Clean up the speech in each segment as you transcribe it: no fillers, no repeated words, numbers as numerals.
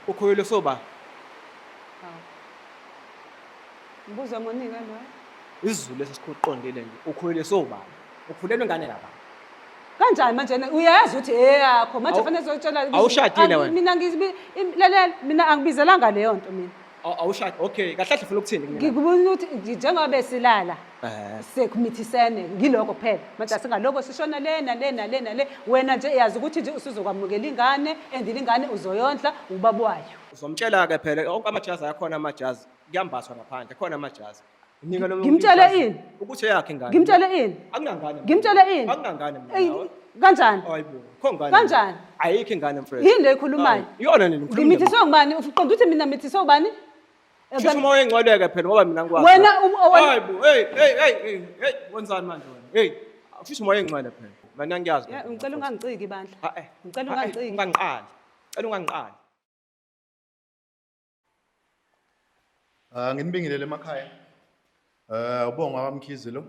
Ukhulelwe soba. Hawu. Mbuzo moningi lo. Isizulu esesikhuqondile nje. Ukhulelwe sobani? Ukhulelwe ingane kabani? Kanjani manje uyayazi ukuthi eyakho manje Awu- fanele uzotshela awushadile wena? Mina lalela mina angibizelanga leyo nto mina. Awushadi. Okay, kahle kahle ufuna ukuthini kumina? Ngikubona ukuthi njengoba besilala Eh. sekumithisene ngiloko kuphela manje asingaloko sishona le nale nale nale wena nje yazi ukuthi nje usuzokwamukela ingane and ingane uzoyondla ubaba wayo. Uzomtshela ke phela onke amajazi ayakhona amajazi. Kuyambathwa ngaphandle, khona amajazi. Nika lo muntu Ngimtshele ijazi. ini? Ukuthi eyakhe ingane. Ngimtshele ini? Akunangane. mina. Ngimtshele ini? Akunangane mina. Eyi, nawe. Kanjani? Hayibo. Kho ngane. Kanjani? Ayikho ingane mfethu. Yini le ekhulumayo? Hawu, Iyona nini ngikhuluma. Ngimithiswe ngubani? Uqonda ukuthi mina mithiswe ubani? Shuthi umoya engcweleke phela ngoba mina ngikwazi. Wena wena- Hayibo, hey hey hey hey hey wenzani manje wena? Hey, shuthi umoya engcwele phela. Mina ngiyazi. Ya, Ngicela ungangiciki bandla. Ha eh. Ngicela Ha, eh, ungangiciki. Ungangiqali. Ngicela ungangiqali. Ah nginibingelele emakhaya. Eh ubonga kwaMkhize lo.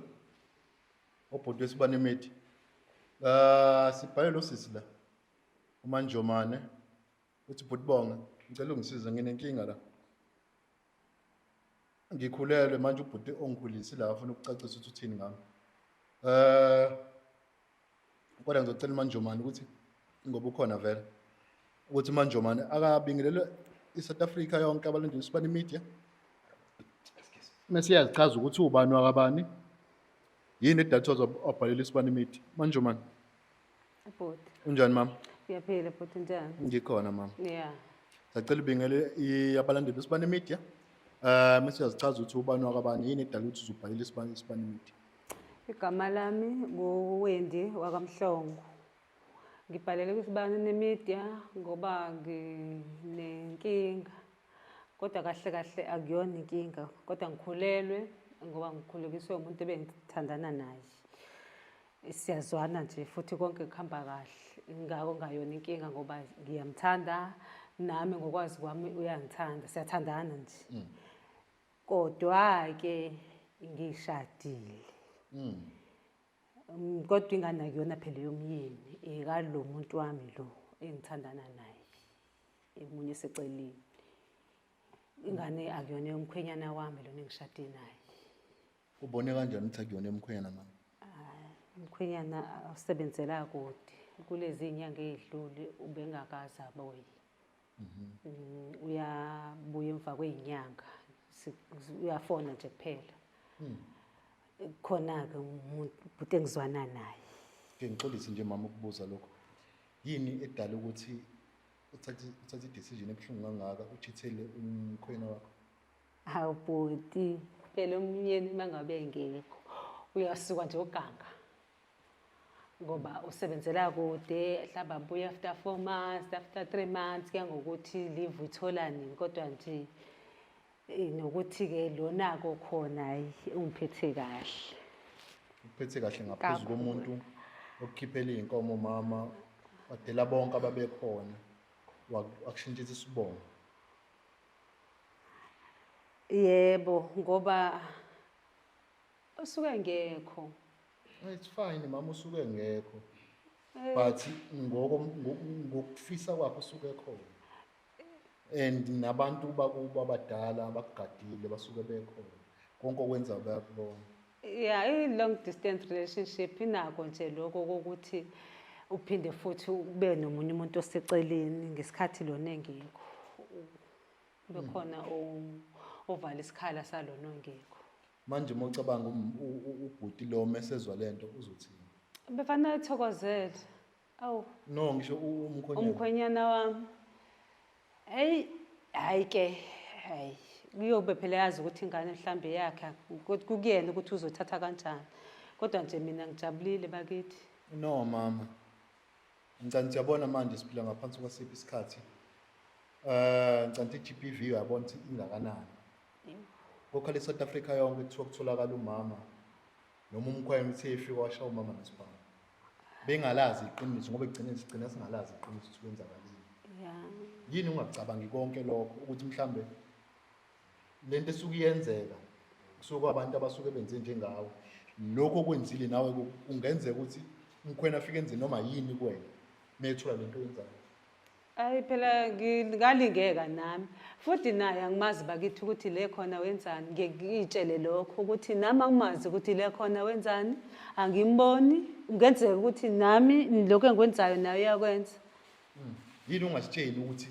Obhuti wesibane methi. Ah sibhale lo sisi la. UManjomane uthi bhuti bonga ngicela ungisize nginenkinga la. Ngikhulelwe manje ubhuti ongikhulisi la afuna ukucacisa ukuthi uthini ngami. Eh kodwa ngizocela uManjomane ukuthi ngoba ukhona vele ukuthi uManjomane akabingelele iSouth Africa yonke abalandeli Sibani Media mese iyazichaza ukuthi ubani wakabani yini edatha wabhalela iSibani Media. Manjomane, Bhuti, unjani mama? ngiyaphila bhuti njani? Ngikhona mama. Yeah. Sacela ubingele abalandeli beSibani Media mese uyazichaza ukuthi ubani wakabani yini edala ukuthi uzubhalele iSibani Media. Igama lami nguWendy wakaMhlongo. Ngibhalele kwiSibani Media ngoba nginenkinga. Kodwa kahle kahle akuyona inkinga, kodwa ngikhulelwe ngoba ngikhulekiswe umuntu ebengithandana naye. Siyazwana nje futhi konke kuhamba kahle. Ingakho ngayona inkinga ngoba ngiyamthanda nami ngokwazi kwami uyangithanda, siyathandana nje. Kodwa ke ngishadile. Kodwa ingane akuyona phela yomyeni, ekalo muntu wami lo engithandana naye. Emunye eseceleni. Ingane akuyona yomkhwenyana wami lo engishade naye. Ubone kanjani ukuthi akuyona yomkhwenyana mama? Umkhwenyana usebenzela kude. Kulezi inyanga ezidlule ubengakaze abuye. Uyabuya emva kwezinyanga. Uyafona nje kuphela. Khona-ke umuntu ubhuti engizwana naye. Ke ngixolise nje mama ukubuza lokho. Yini edala ukuthi uthathe i-decision ebuhlungu kangaka uchithele umkhwena wakho? Hawu bhuti, phela umyeni mangabe engekho uyasuka nje uganga. Ngoba usebenzela kude, mhlawumbe abuye after 4 months, after 3 months, kuya ngokuthi leave uyithola nini, kodwa nje nokuthi-ke lona-ko khona hhayi, ungiphethe kahle. Uphethe kahle ngaphezu Kakhulu. komuntu okukhiphela iy'nkomo mama, wadela bonke ababekhona, wakushintshisa isibongo. Yebo, ngoba usuke engekho. It's fine mama, usuke engekho. But ngokufisa kwakhe usuke ekhona. And nabantu bakubo abadala abakugadile basuke bekhona. Konke okwenza bayakubona. Yeah, i-long distance relationship inako nje lokho kokuthi uphinde futhi ube nomunye umuntu oseceleni ngesikhathi lona engekho. Kube khona ovala isikhala salona ongekho. Manje uma ucabanga ubhuti lo mesezwa lento uzothini? Befanele ethokozele. Awu. No, ngisho umkhwenyana. Umkhwenyana wami. Hey, hayi ke, hayi. Kuyobe phela yazi ukuthi ingane mhlambe yakhe kukuyena ukuthi uzothatha kanjani. Kodwa nje mina ngijabulile bakithi. No mama. Ngicela siyabona manje siphila ngaphansi kwasiphi isikhathi. Ngicela i-GBV uyabona ukuthi ingakanani. Kokhala eSouth Africa yonke kuthiwa kutholakala umama noma umkhwenya uthe efika washaya umama nesibhamu. Bengalazi iqiniso ngoba ekugcineni sigcina singalazi iqiniso ukuthi kwenzakaleni. Yini ungacabangi konke lokho ukuthi mhlambe lento esuke iyenzeka kusuke abantu abasuke benze njengawe. Lokho okwenzile nawe kungenzeka ukuthi umkhwena afike enze noma yini kuwena methola lento oyenzayo. Ayi phela ngalingeka nami futhi naye angimazi bakithi ukuthi le khona wenzani. Ngike ngiyitshele lokho ukuthi nami angimazi ukuthi le khona wenzani, angimboni. Kungenzeka ukuthi nami lokho engikwenzayo naye uyakwenza. Yini ungasitsheli ukuthi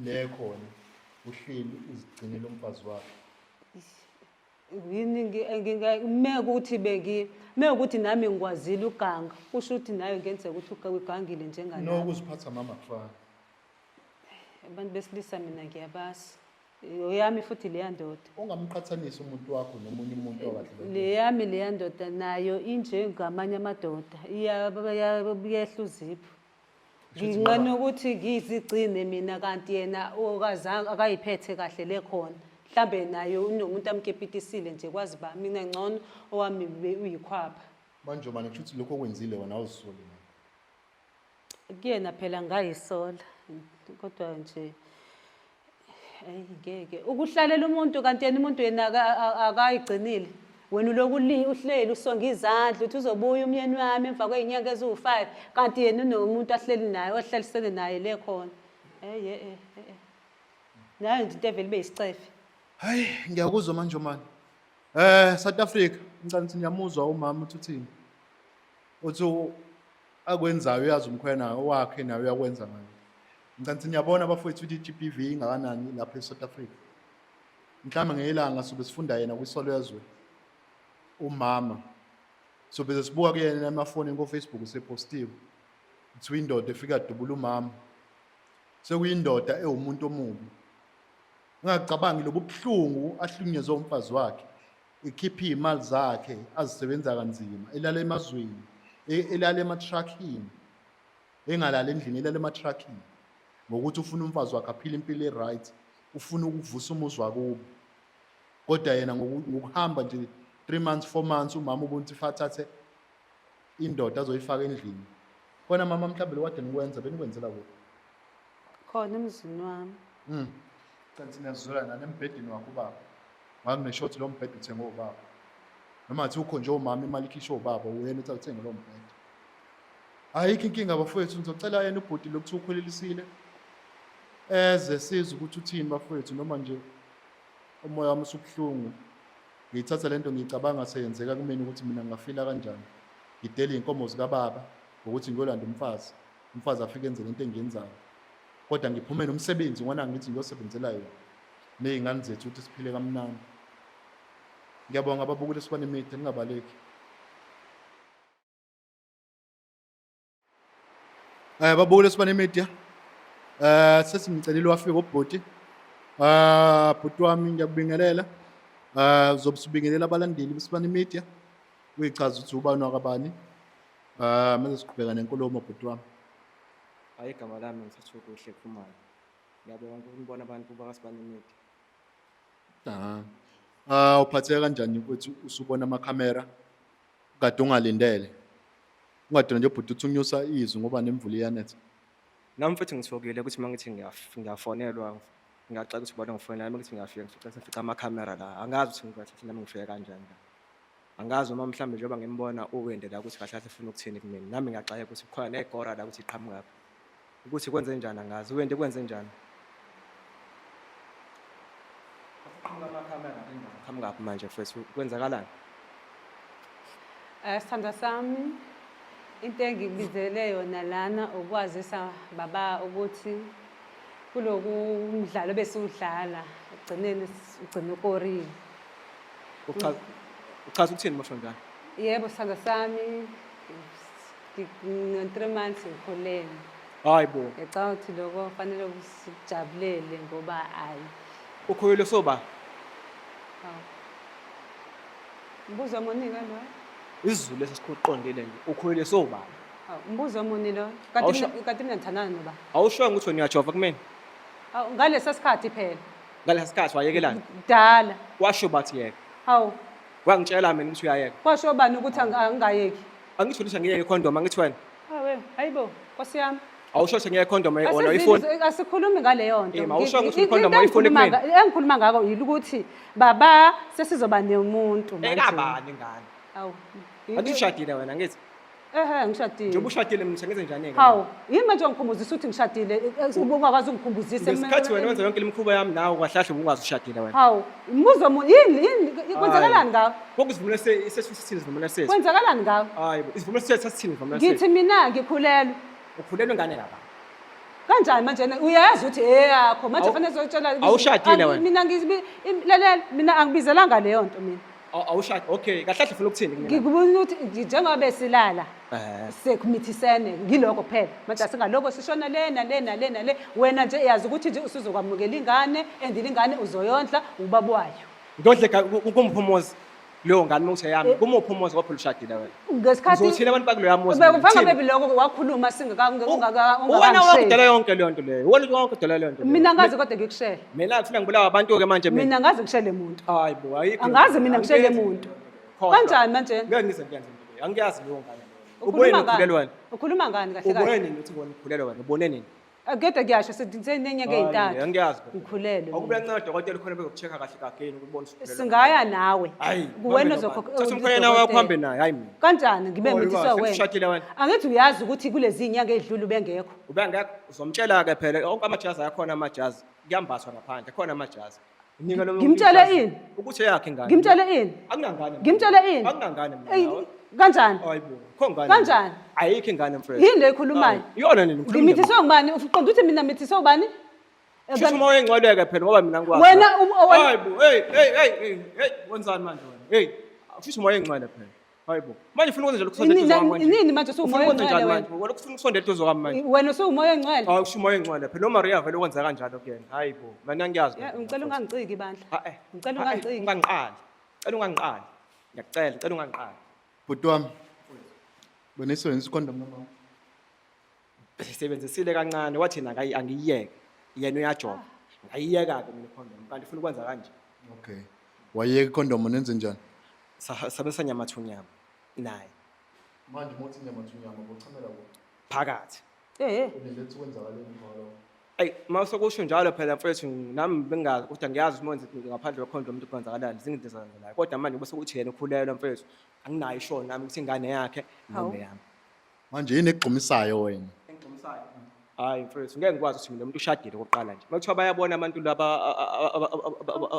le khona uhleli uzigcinele umfazi wakhe? Yini mekuthi bengi mekuthi nami ngikwazile uganga, kusho ukuthi naye ngenzeka ukuthi ugangile njenganami. No, ukuziphatha mama kufana. Abantu besilisa mina ngiyabazi. Oyami futhi leya ndoda. Ungamqhathanisi umuntu wakho nomunye umuntu okadlule. Leyami leya ndoda nayo injengamanye amadoda, iyehla uziphu. Shuthi Nginqena mama- ukuthi ngizigcine mina kanti yena okazange akayiphethe kahle le khona. Mhlambe naye unomuntu amkepitisile nje kwazi ba mina ngcono owami uyikhwapha. Manje manje kusho ukuthi lokho okwenzile wena awuzisoli mama. Kuyena phela ngayisola kodwa nje ayi ngeke ukuhlalela umuntu kanti yena umuntu yena akayigcinile. Wena ulokhu uhleli usonga izandla uthi uzobuya umyeni wami emva kwey'nyanga eziwu-5 kanti yena unomuntu ahleli naye ohlalisene naye le khona. Eye, e, e, e. Nayo nje into evele ibe yisicefe. Hayi, ngiyakuzwa manje mani. South Africa, ngicela ukuthi niyamuzwa umama uthi uthini. Uthi akwenzayo uyazi umkhwena wakhe naye uyakwenza ngayo. Ngicela ukuthi niyabona abafowethu ukuthi i-GBV ingakanani lapha e-South Africa. Mhlawumbe ngelanga sobe sifunda yena kwisolezwe umama. Sobe sibuka kuyena emafonini ko-Facebook usepostiwe. Kuthiwa indoda efika dubula umama. Sekuyindoda ewumuntu omubi. Ungacabangi lobu buhlungu ahlukunyezwe umfazi wakhe. Ikhiphe iy'mali zakhe azisebenza kanzima, elala emazweni, elala ema-truckini, engalali endlini, elala ema-truckini. Ngokuthi ufuna umfazi wakhe aphile impilo e-right, ufuna ukuvusa umuzi wakubo. Kodwa yena ngokuhamba nje 3 months, 4 months umama ubona ukuthi athathe indoda azoyifaka endlini. Khona mama mhlawumbe lo kade nikwenza benikwenzela kuphi? Khona emzini wami. Kanti niyazwela nani embhedeni wakho ubaba. Ngakuneshoti lo mbhede uthengwe ubaba. Noma ngathi ukho nje umama imali ikhishwe ubaba uyena uthi awuthenge lo mbhede. Ayikho inkinga bafowethu, ngizocela yena ubhuti lo kuthiwa ukhulelisile. Eze sizwe ukuthi uthini bafowethu, noma nje umoya wami usubuhlungu. Ngiyithatha lento ngiyicabanga seyenzeka kumina ukuthi mina ngingafila kanjani. Ngidele iy'nkomo zikababa ngokuthi ngiyolanda umfazi. Umfazi afike enze lento engiyenzayo. Kodwa ngiphume nomsebenzi ngona ngithi ngiyosebenzela yona ney'ngane zethu ukuthi siphile kamnandi. Ngiyabonga ababukeli Sibane Media, ningabaleki. Babukeli Sibane Media, sesimcelile wafika ubhuti. Bhuti wami ngiyakubingelela. Uzobe usubingelela abalandeli beSibane Media. Uyichaza ukuthi ubani wakabani. Mase siqhubeka nenkulumo bhuti wami. Hayi, igama lami ngithatha Okuhle Khumalo. Ngiyabonga ukubona abantu bakaSibane Media. Uphatheka kanjani ukuthi usubona amakhamera kade ungalindele? Ungadina nje bhuti uthi unyusa izwi ngoba nemvula iyanetha. Nami futhi ngithukile ukuthi uma ngithi ngiyafonelwa, ngiyacela ukuthi ubona ngifonela, nami ngithi ngiyafika ngifica sengifica amakhamera la. Angazi ukuthi ngikwathi nami ngifike kanjani la. Angazi noma mhlawumbe njengoba ngimbona uwende la ukuthi kahle kahle ufuna ukuthini kumina. Nami ngiyaxakeka ukuthi kukhona negora la ukuthi iqhamukaphi. Ukuthi kwenze njani angazi. Uwende kwenze njani? Qhamuka amakhamera qhamukaphi manje mfethu? Kwenzakalani? Sithandwa sami, into engikubizele yona lana ukwazisa baba ukuthi kuloku mdlalo besiwudlala ekugcineni ugcina ukorile. Uchaza ukuthini mosho njalo? Yebo sithandwa sami, ngino 3 months ngikhulelwe. Hayi bo. Ngicabanga ukuthi lokho kufanele sikujabulele ngoba ayi. Ukhulelwe soba? Hawu. Umbuzo muni ke lo? IsiZulu lesi sikhuqondile nje. Ukhulelwe soba? Hawu, umbuzo muni lo? Kanti mina ngithandana noba? Awusho ukuthi wena uyajova kumina? Hawu, ngalesa sikhathi phela. Ngalesa sikhathi wayekelani? Kudala. Washo bathi yeka. Hawu. Wangitshela mina ukuthi uyayeka. Kwasho bani ukuthi angingayeki? Angithi ukuthi angiyeke icondom, angithi wena. Hawe, hayibo, Nkosi yami. Awusho ukuthi ngiyeke icondom, wena uyifuni? Asikhulumi ngaleyo nto. Awusho ukuthi icondom uyifuni kumina? Engikhuluma ngako yilikuthi baba sesizoba nomuntu manje. Ekabani ingane? Hawu. Angithi ushadile wena, angithi? Ehe, ngishadile. Njengoba ushadile mina ngenze njani-ke? Hawu, yini manje ungikhumbuzisa ukuthi ngishadile? Ubungakwazi ungikhumbuzisa. Ngesikhathi wena wenza yonke lemikhuba yami nawe kahle kahle ubungazi ushadile wena. Hawu, umbuzo mu yini yini kwenzakalani ngawe? Konke isivumelwano sethu sithini isivumelwano sethu? Kwenzakalani ngawe? Hayi bo, isivumelwano sethu sasithini isivumelwano sethu? Ngithi mina ngikhulelwe. Ukhulelwe ingane lapha. Kanjani manje uyazi ukuthi eyakho manje Awu- fanele uzotshela awushadile wena? Mina lalela mina angibizelanga leyo nto mina. Awushadi. Okay, kahle kahle ufuna ukuthini kumina? Ngikubona ukuthi njengoba besilala Eh. sekumithisene ngilokho kuphela manje asingaloko sishona le nale nale nale wena nje yazi ukuthi nje usuzokwamukela ingane and ingane uzoyondla ubaba wayo. Ndodle kumuphi umuzi leyo ngane uma uthi eyami, kumuphi umuzi ngoba phela ushadile wena. Ngesikhathi Uzothini abantu bakuloya muzi? Bekufanga Uthini? bebi lokho wakhuluma singaka Uwena wakudala yonke leyo nto leyo. Uwena wakudala leyo nto leyo. Mina ngazi kodwa ngikushele. Mina kufuna ngibulawa abantu-ke manje mina. Mina ngazi ngishele muntu. Hayi bo, ayikho. Angazi mina ngishele Angiyenzi muntu. leyo nto leyo. Khohlwa. Kanjani manje? Ngeke ngize ngiyenze into leyo. Angiyazi leyo ngane leyo. Ukhuluma Ubone ngani? ukhulelwe wena. Ukhuluma ngani kahle Ubone kahle? nini ukuthi wena ukhulelwe wena? Ubone nini? Kodwa kuyasho senenyanga Hayi, ey'ntathu. Angiyazi. Ngikhulelwe. Awukube nceda dokotela khona bezoku-check-a kahle kageni ukubona ukuthi ukhulelwe. Singaya nawe. Hayi. Kuwena Thatha umkhwenyana wakho uhambe naye, hayi mina. Kanjani ngibe Oh, mithiswa yikwazi, wena? sekushadile wena. Angithi uyazi ukuthi kulezi nyanga ey'dlule ubengekho. Ubengekho uzomtshela-ke phela onke amajazi ayakhona amajazi. Kuyambathwa ngaphandle khona amajazi. Nika lo muntu Ngimtshele ijazi. ini? Ukuthi eyakhe ingane. Ngimtshele ini? Akunangane. mina. Ngimtshele ini? Akunangane mina. Eyi, nawe. Kanjani? Hayi bo, kho ngane. Kanjani? Ayikho ingane mfethu. Yini le ekhulumayo? Hayi, Iyona nini ngikhuluma. Ngimithiswe ngubani? Uqonda ukuthi mina mithiswe ubani? Shuthi umoya engcweleke phela ngoba mina ngikwazi. Wena wena- Hayi bo, hey hey hey hey hey wenzani manje wena? Hey, shuthi umoya engcwele phela. Hayi bo. Manje ufuna ukwenza njalo kusondela Nini- eduze kwami manje. nini manje usuwumoya Ufuna ukwenza engcwele njani wena? manje? Wena ufuna ukusondela eduze kwami manje. Wena usuwumoya engcwele. Hayi usho umoya engcwele phela uMaria vele ukwenza kanjalo kuyena. Hayi bo, mina ngiyazi. Ya, Ngicela ungangiciki bandla. Ha eh. Ngicela Ha, eh, ungangiciki. Ungangiqali. Ngicela ungangiqali. Ngiyakucela, ngicela ungangiqali. Bhuti wami. Wena isebenzisa ikhondom noma? Sisebenzisile kancane wathi yena angiyiyeke. Yena uyajoba. Ngayiyeka-ke mina ikhondom kanti ufuna ukwenza kanje. Okay. Wayeka ikhondom nenze njani? Sabenzisa nyama thu nyama naye Manje uma uthi nyama thu nyama bochamela kuphi? phakathi. Eh. Unelethu kwenzakaleni emva kwalokho? Ayi uma sokusho njalo phela mfethu nami bengazi kodwa ngiyazi ukuthi manje ngaphandle kwekhondom umuntu kwenzakalani izinto ezenzakalayo. Kodwa manje bese kuthi yena ukhulelwe mfethu anginayo isho nami ukuthi ingane yakhe Hawu. noma yami. Manje yini ekugxumisayo wena? Engixhumisayo. Hayi mfethu ngeke ngikwazi ukuthi mina umuntu ushadile okokuqala nje. Uma kuthiwa bayabona abantu laba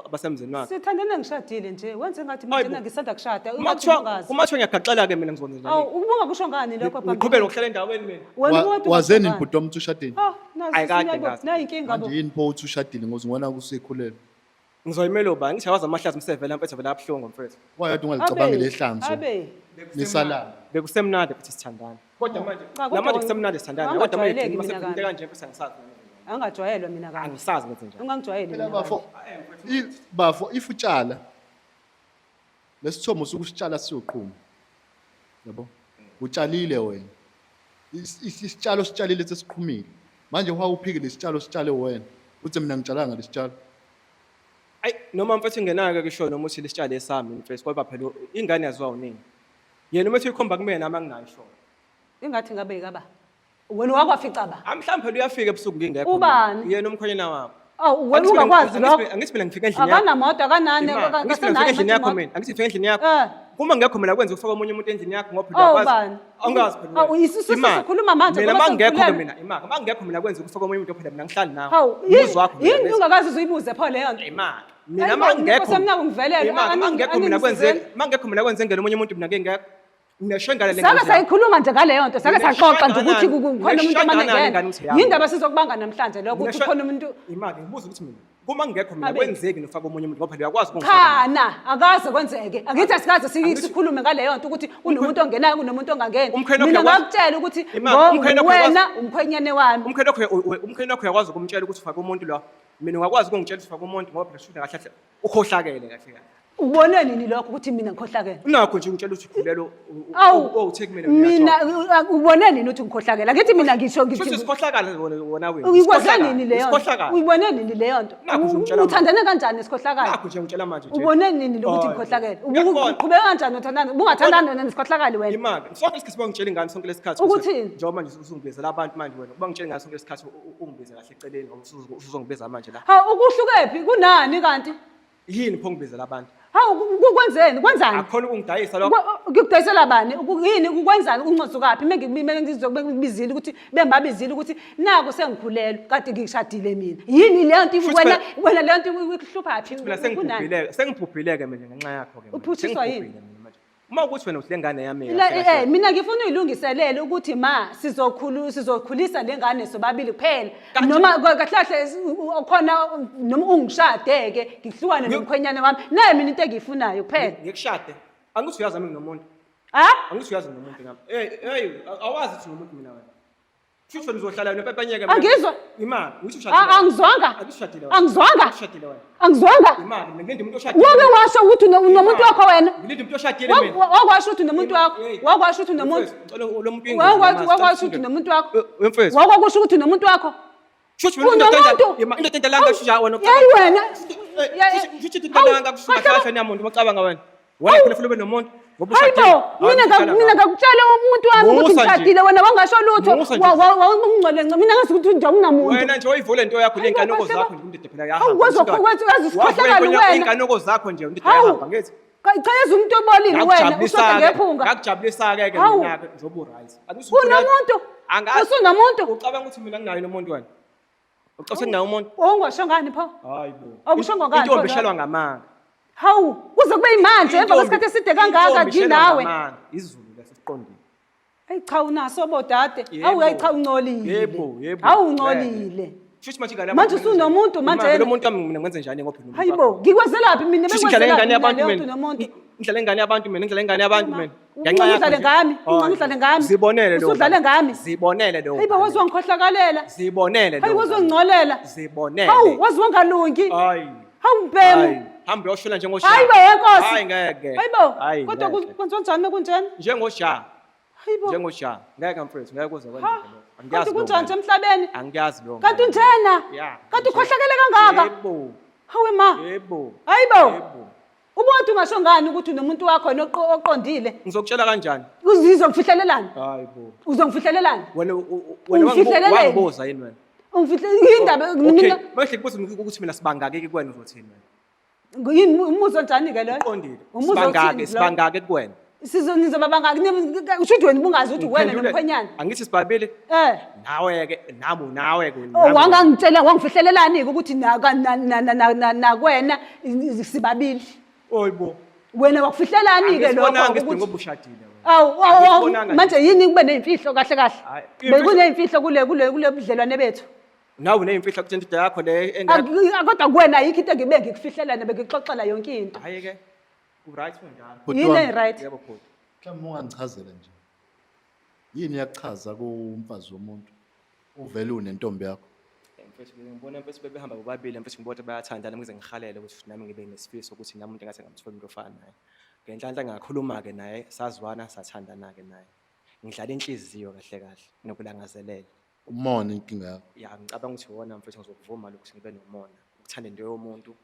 abasemzini wakhe. Sithandana ngishadile nje. Wenze ngathi Hayi mina bo. ngisanda kushada. Uma Ungathi kuthiwa ungazi. uma kuthiwa ngiyagaxela-ke mina ngizokwenza njani? Awu, ubungakusho ngani lokho phambili? Ngiqhubeke nokuhlala endaweni mina. Wena umuntu Wazeni ungakusho ngani? bhuti wami uthi ushadile? Ah, nazi Ayikade siyabo- ngazi. nayi inkinga bo. Manje yini pho uthi ushadile ngoba ngibona usuyikhulelwe. Ngizoyimela ubani? Ngithi awazi amahlazo umsevela mfethu vele abuhlungu mfethu. Why kade ungalicabangi lehlanzo? Abe. Nisalana. Bekusemnandi futhi sithandana. Kodwa manje Cha, kodwa namanje wena- kusemnandi sithandana. Kodwa manje Angajwayeleki uma mina sekuthinte kabi. kanje mfethu angisazi. Angajwayelwa mina kabi. Angisazi ngenze njani. Ungangijwayeli Phela mina. bafo, bafo if utshala lesithomo usukusitshala siyoqhuma. Yabo? Utshalile wena. Isitshalo sitshalile sesiqhumile. Manje wawuphike lesitshalo sitshale wena. Uthi mina ngitshalanga lesitshalo. Ayi noma mfethu ngingenake kusho noma uthi lesitshalo esami mfethu kodwa phela ingane yaziwa uningi. Yena uma ethi uyikhomba kumina nami anginayo isho. Ingathi ngabe yikaba. Wena wakwafica ba? Mhlawumbe phela uyafika ebusuku ngingekho. Ubani? Yena umkhwenyana wakho. Awu wena ungakwazi lokho. Angithi mina ngifika endlini yakho. Akanamoto akanani Ima, angithi mina ngifika endlini yakho mina. Angithi ngifika endlini yakho. Eh. Uma ngekho mina kwenza ufaka omunye umuntu endlini yakho ngoba phela Oh, uyakwazi. ubani? Angazi phela. Awu, wena. isisu Ima, sikhuluma manje Mina ngoba mangekho ke sengkhulelwe. mina, ima, mangekho mina kwenza ufaka omunye umuntu phela mina ngihlali nawe. Hawu, Umuzi wakho mina yini lesi. ungakazi uzuyibuze pho leyo nto? Ima. Mina Hayi, mangekho. Nkosi yami, nakungivelela, Ima, mangekho mina kwenze, aningisizeni. mangekho mina kwenze ngene omunye umuntu mina ngeke. Ngiyashengana le Sake sayikhuluma nje ngaleyo nto, sake saxoxa nje ukuthi kukhona umuntu omane ngane ngena. ukuthi yami. Yindaba sizokubanga namhlanje lokho ukuthi kukhona umuntu Ima ke ngibuza ukuthi mina kuma ngekho mina Abe. kwenzeki nofaka omunye umuntu ngoba phela uyakwazi ukungifaka. Cha na, akaze kwenzeke. Angithi asikaze sikhulume ngaleyo nto ukuthi kunomuntu ongenayo kunomuntu ongangeni. Umkhwena Mina wakho uyakwazi- ngakutshela ukuthi Ima, umkhwena wakho wena umkhwenyane wami. Umkhwena wakho umkhwena wakho uyakwazi ukumtshela ukuthi ufake umuntu lo. Mina ungakwazi ukungitshela ukuthi ufake umuntu ngoba phela shuthi kahle kahle ukhohlakele kahle kahle. Ubone nini lokho ukuthi mina ngikhohlakele? Unakho nje ungitshela ukuthi ukhulelwe Awu, uthi kumina mina ubone nini ukuthi ngikhohlakele? Angithi mina ngisho Shuthi ngithi sikhohlakala wona wona wena. Uyikwaze nini leyo nto? Sikhohlakala. Uyibone nini leyo nto? Nakhu nje ungitshela Uthandane kanjani nesikhohlakala? Nakho nje ungitshela manje nje. Ubone nini lokuthi Hayi. ngikhohlakele? Ngiyakubona. Uqhubeka kanjani uthandana? Ubungathandani wena nesikhohlakali wena? Imali. Sonke isikhathi bangitshela ingane sonke lesikhathi. Ukuthini? Njengoba manje usungibizela abantu manje wena. Ubangitshela ingane sonke lesikhathi ungibize kahle eceleni ngoba usuzongibiza manje la. Ha ukuhlukephi kunani kanti? Yini pho ngibizela abantu? Hawu, kwenzeni? Kwenzani? Akhona ukungidayisa lokho. Ngikudayisela bani? Yini ukwenzani? Uncotsukaphi? Mengibizile ukuthi bengibabizile ukuthi naku sengikhulelwe kade ngishadile mina. Yini leyo nto Futhi wena wena leyo nto ikuhlupha phi? Mina Kunani? sengibhubhile, sengibhubhile-ke mina ngenxa yakho ke. Uphuthiswa yini? Uma ukuthi wena uthi le ngane yami La- kahle kahle. Mina ngifuna uyilungiselele ukuthi ma sizokhulisa le ngane sobabili kuphela. Noma kahle kahle khona noma ungishade ke ngihlukane nomkhwenyana wami. Naye mina into engiyifunayo kuphela. Ngikushade. Angithi uyazi nami nginomuntu. Ha? Angithi uyazi nginomuntu nami. Hey, hey, awazi ukuthi nginomuntu mina wena. Futhi wena uzohlala wena pepenyeke mina. Angizwa. Imali, ngisho ushadile. Angizwanga. Angisho ushadile wena. Angizwanga. Angisho ushadile wena. Angizwanga. Imali, mina ngilinde umuntu oshadile. Wake washo ukuthi unomuntu wakho wena. Ngilinde umuntu oshadile mina. Wakwasho ukuthi unomuntu wakho. Wakwasho ukuthi unomuntu. Ngicela lo muntu uyingozi. Wakwasho ukuthi unomuntu wakho. Wemfethu. Wakwakusho ukuthi unomuntu wakho. Shuthi wena indoda Unomuntu. enjani? Indoda endelanga kusho wena. Yeyi wena. Shuthi indoda endelanga kusho kahle namuntu macabanga wena. Wena phela ufuna ube nomuntu ngoba ushadile. Hayibo, mina ngakutshela umuntu wami ukuthi Musa nje. ngishadile wena wangasho lutho. Musa nje. Wawungcole ngco mina ngazi ukuthi nje awunamuntu. Wena nje oyivule into yakho Hayibo, ley'nkanoko kahle zakho bo. nje indoda phela yahamba. Hawu, waze usikhohlakale wena. Iy'nkanoko zakho nje indoda Hawu. yahamba ngithi. Cha yazi umuntu obolile wena ushoda ngephunga. Ngakujabulisa-ke ke Hawu. mina-ke njengoba u-right. Unomuntu. Angazi. Usunomuntu. Ucabanga ukuthi mina nginayo nomuntu wena? Ucabanga ukuthi nginayo umuntu? Wawungasho ngani pho? Hayi bo. Awukusho ngokani Intombi pho ishelwa ngamanga. Hawu, kuze kube yimanje emva kwesikhathi eside kangaka Intombi ishelwa nginawe. ngamanga. Izulu leso siqondile. Hayi cha unaso bodade. Yebo. Hawu hayi cha ungcolile. Yebo, yebo. Hawu ungcolile. Shuthi manje ingane Manje usunomuntu manje Lo muntu wami mina ngenze njani ngoba unomuntu Hayi wakho? bo, ngikwenzelaphi mina Shuthi ngidlala ingane bengikwenzelaphi mina yabantu leyo mina. nto nomuntu. Ngidlala ingane yabantu mina, ngidlala ingane yabantu mina. Ungcono udlale ngami, ungcono udlale ngami. Zibonele lo. Usudlale ngami. Zibonele lo. Hayi bo, waze wangikhohlakalela. Zibonele lo. Hayi waze wangingcolela. Zibonele. Hawu, waze wangalungi. Hayi. Hawu mbhemu. Hamba uyoshela njengosha. Hayi bo yenkosi. Hayi ngeke. Hayi bo. Hayi. Kodwa ngeke. kwenziwa njani kunjena? Njengosha. Hayi bo. Njengosha. Ngeke mfethu, ngeke kuze Ha. kwenzeke lokho. Angiyazi. Kanti kunjani nje emhlabeni? Angiyazi lo. Kanti unjena? Yeah. Kanti ukhohlakele kangaka? Yebo. Hawe ma. Yebo. Hayi bo. Yebo. Ubothi ungasho ngani ukuthi unomuntu wakho wena oqondile? Ngizokutshela kanjani? Uzizongifihlelelani? Hayi bo. Uzongifihlelelani? Wena wena Ungifihleleleni? wangibuza yini wena? Ungifihle indaba Okay, mina manje kubuza ukuthi mina sibangaki kuwena uzothini wena? yini umuzwa njani ke loyo? Uqondile. Umuzwa Sibangaki, uthini loyo? sibangaki kuwena. Sizo nizoba bangaki? Usho ukuthi wena ubungazi ukuthi wena Ngiphendule- nomkhwenyana. Angithi sibabili Eh. nawe ke nami nawe ke. Oh wangangitshela wangifihlelelani ke ukuthi nakwena sibabili. Oyibo. Wena wakufihlelani ke lokho Angisibonanga isidingo ukuthi obushadile wena. Awu awu, awu, Angisibonanga manje yini kube neyimfihlo kahle kahle? Hayi, imfihlo- Bekuneyimfihlo kule budlelwane bethu. Nawe uneyimfihlo kuthi indoda yakho le engekho. Kodwa kuwena ayikho into engibe ngikufihlelana bengikuxoxela yonke into. Hayi ke. Ku right kunjalo. Bhuti Yini wami, e-right? Yebo bhuti. mhlawumbe ungangichazela nje. Yini yakuchaza kumfazi womuntu? Uvele unentombi yakho. Mfethu ngibona mfethu bebehamba bobabili mfethu ngibona ukuthi bayathandana ngize ngihalele ukuthi nami ngibe nesifiso ukuthi nami umuntu engase ngamthola umuntu ofana naye. Ngenhlanhla ngakhuluma ke naye sazwana sathandana ke naye. Ngidlala inhliziyo kahle kahle nokulangazelela. Umona inkinga yakho. Ya ngicabanga ukuthi iwona mfethu ngizokuvuma lokhu ukuthi ngibe nomona. Ukuthanda into yomuntu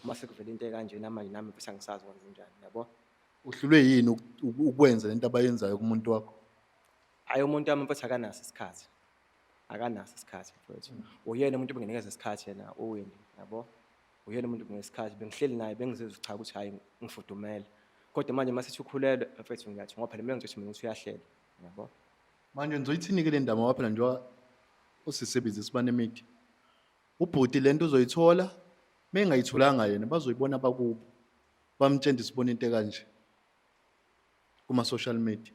uma sekuvela into ekanjena manje nami mfethu angisazi kwenze njani yabo. Uhlulwe yini ukwenza lento abayenzayo kumuntu wakho? Hayi umuntu wami mfethu akanaso isikhathi. Akanaso isikhathi mfethu. Uyena umuntu obenginikeza isikhathi yena uWindy yabo. Uyena umuntu obenginesikhathi bengihleli naye bengizizwa cha ukuthi hayi ngifudumele. Kodwa manje mase ukhulelwe mfethu ngiyathi ngoba phela mina ngizothi mina ukuthi uyahlela yabo. Manje nizoyithini ke le ndaba ngoba phela njengoba usisebenzi sibane media. Ubhuti lento uzoyithola mengayitholanga yena bazoyibona bakubo. Bamtshela sibona into ekanje kuma social media.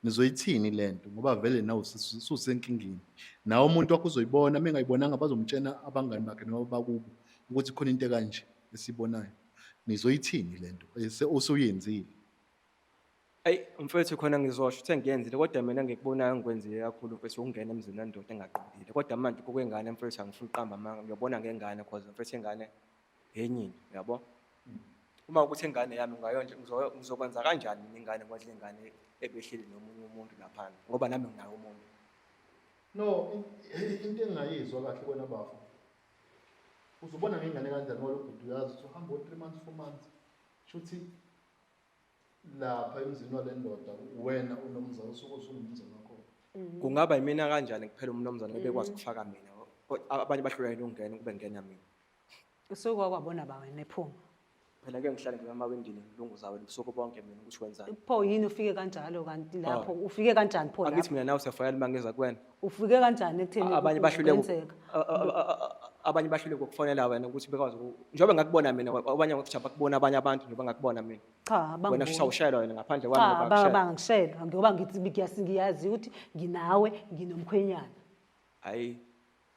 Nizoyithini lento ngoba vele nawe ususenkingeni. Nawe umuntu wakho uzoyibona mengayibonanga bazomtshela abangani bakhe noma bakubo ukuthi khona into ekanje esibonayo. Nizoyithini lento osuyenzile? Ayi mfethu khona ngizosho ukuthi engiyenzile kodwa mina ngikubonayo engikwenzile kakhulu mfethu ukungena emzini wendoda engaqondile. Kodwa manje kukwengane mfethu angifuni uqamba amanga ngiyobona ngengane cause mfethu ingane yenye into yabo. Uma ukuthi ingane yami ngayondla ngizokwenza kanjani mina ingane ngodla ingane ebehleli nomunye umuntu laphana ngoba nami nginawo umuntu. No, into engingayizwa kahle kona bafo. Uzobona ngengane kanjani ngoba ubhuti uyazi ukuthi uhamba o-3 months 4 months. Shuthi lapha emzini wale ndoda wena unomzali usuke usungumzali wakho. Kungaba yimina kanjani kuphela umnumzane ebekwazi ukufaka mina. Abanye bahluleka ukungena kube ngena mina. Usuke wakwabona ba wena ephuma. Phela ngeke ngihlale ngibe emawindini ngilunguza wena ubusuku bonke mina ukuthi wenzani. Pho yini ufike kanjalo kanti lapho ufike kanjani pho Angithi lapho? mina nawe siyafayela uma ngiza kuwena. Ufike kanjani ekutheni Abanye bahluleka kwenzeka? Abanye bahluleka ukufonela wena ukuthi bekwazi njengoba ngakubona mina, abanye ngokuthi abakubona abanye abantu njengoba ngakubona mina. Cha, Wena bangiboni. shuthi awushelwa wena ngaphandle kwami Cha, ngoba akushela. bangishelwa ngoba ngithi ngiyazi ukuthi nginawe nginomkhwenyana. Hayi,